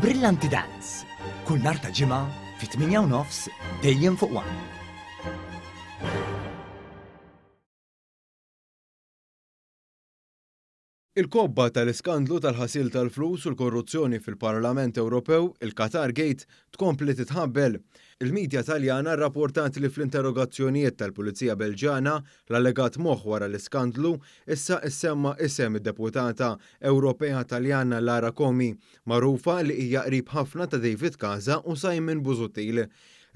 Brillanti Dance, kull nhar ta' Ġimgħa fit-8:30 dejjem fuq One. Il-kobba tal-iskandlu tal-ħasil tal-flus u l-korruzzjoni fil-Parlament Ewropew, il-Qatar Gate, tkompli titħabbel. Il-midja Taljana rrapportat li fl-interrogazzjonijiet tal-Pulizija Belġjana, l-allegat moħħ wara l-iskandlu, issa issemma isem id-deputata Ewropea Taljana Lara Comi, magħrufa li hija qrib ħafna ta' David Casa u Simon Busuttil.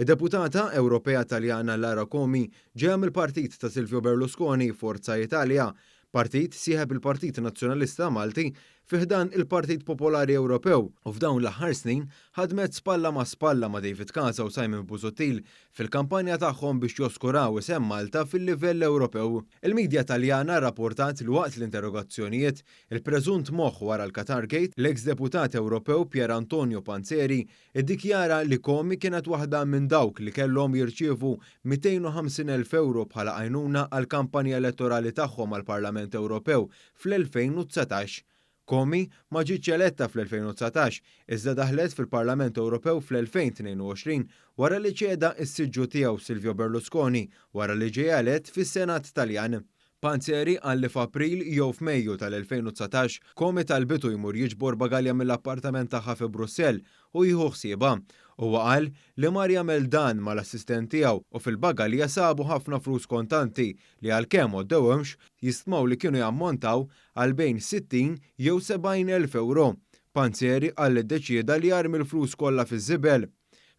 Id-deputata Ewropea Taljana Lara Comi ġejja mill-partit ta' Silvio Berlusconi, Forza Italia, Partit sieħeb il-Partit Nazzjonalista Malti fi ħdan il-Partit Popolari Ewropew u f'dawn l-aħħar snin ħadmet spalla ma' spalla ma' David Casa u Simon Busuttil fil-kampanja tagħhom biex joskuraw isem Malta fil-livell Ewropew. Il-media Taljana rrapportat li waqt l-interrogazzjonijiet, il-preżunt moħħ wara l-Qatargate, l-eks deputat Ewropew Pier Antonio Panzeri Iddikjara li Comi kienet waħda minn dawk li kellhom jirċievu 250,000 ewro bħala għajnuna għall-kampanja elettorali tagħhom għall-Parlament Ewropew fl-2019. Comi ma ġietx eletta fl-2019, iżda daħlet fil-Parlament Ewropew fl-2022 wara li ċeda s-siġġu tiegħu Silvio Berlusconi wara li ġie elett fis-Senat Taljan. Panzeri qal li f'April jew f'Mejju tal-2019, Comi talbitu jmur jiġbor bagalja mill-appartament tagħha fi Brussell u jieħu ħsiebha. Huwa qal li mar jagħmel dan mal-assistent tiegħu u fil-bagalja sabu ħafna flus kontanti li għalkemm għoddewhomx, jistmaw li kienu jammontaw għal bejn 60 jew 70 elf ewro. Panzeri qal li ddeċieda li jarmi l-flus kollha fiż-żibel.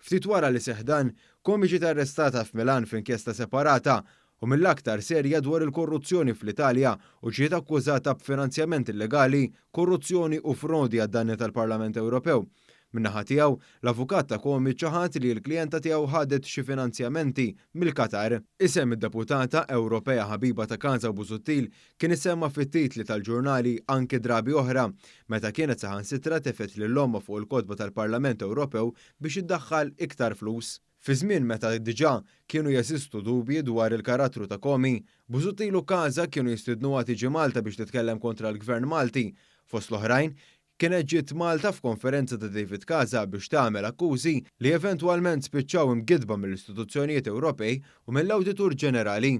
Ftit wara li seħħ dan, Comi ġiet arrestata f'Milan f'inkjesta separata u mill-aktar serja dwar il-korruzzjoni fl-Italja u ġiet akkużata b'finanzjament illegali, korruzzjoni u frodi għad-danni tal-Parlament Ewropew. Min-naħa tiegħu, l-avukat ta' Comi ċaħad li l-klijenta tiegħu ħadet xi finanzjamenti mill-Qatar. Isem id-deputata Ewropea ħabiba ta' Casa Busuttil kien issemma fit-titli tal-ġurnali anki drabi oħra, meta kienet saħansitra tefgħet lil ommha fuq il-kotba tal-Parlament Ewropew biex iddaħħal iktar flus. Fi żmien meta diġà kienu jeżistu dubji dwar il-karattru ta' Comi, Busuttil u Casa kienu jistidnuha tiġi Malta biex titkellem kontra l-Gvern Malti. Fost l-oħrajn, kienet ġiet Malta f'konferenza ta' David Casa biex tagħmel akkużi li eventwalment spiċċaw imgiddba mill-istituzzjonijiet Ewropej u mill-Awditur Ġenerali.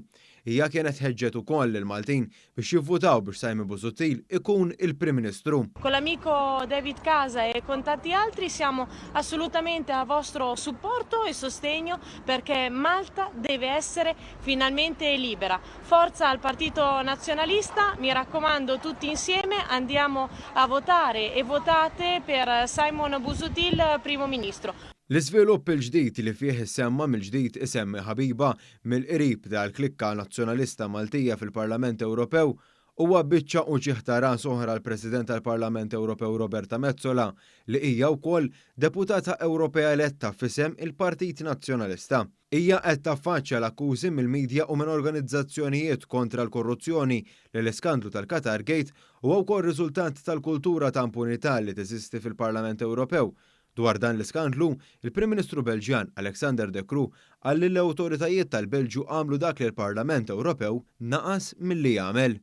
Hija kienet ħeġġet ukoll lill-Maltin biex jivvutaw biex Simon Busuttil ikun il-Prim Ministru. Con l'amico David Casa e con tanti altri siamo assolutamente a vostro supporto e sostegno perché Malta deve essere finalmente libera. Forza al Partito Nazionalista, mi raccomando tutti insieme andiamo a votare e votate per Simon Busuttil Primo Ministro. L-iżvilupp il-ġdid li fih issemma mill-ġdid isem ħabiba mill-qrib tal-klikka Nazzjonalista Maltija fil-Parlament Ewropew huwa biċċa uġigħ ta' ras oħra għall-President tal-Parlament Ewropew Roberta Metsola li hija wkoll Deputata Ewropea eletta f'isem il-Partit Nazzjonalista. Hija qed taffaċċja l-akkużi mill-midja u minn organizzazzjonijiet kontra l-korruzzjoni li l-iskandlu tal-Qatargate huwa wkoll riżultat tal-kultura ta' impunità li teżisti fil-Parlament Ewropew Dwar dan l-iskandlu, il-Prim Ministru Belġjan Alexander De Croo qal li l-awtoritajiet tal-Belġju għamlu dak li l-Parlament Ewropew naqas milli jagħmel.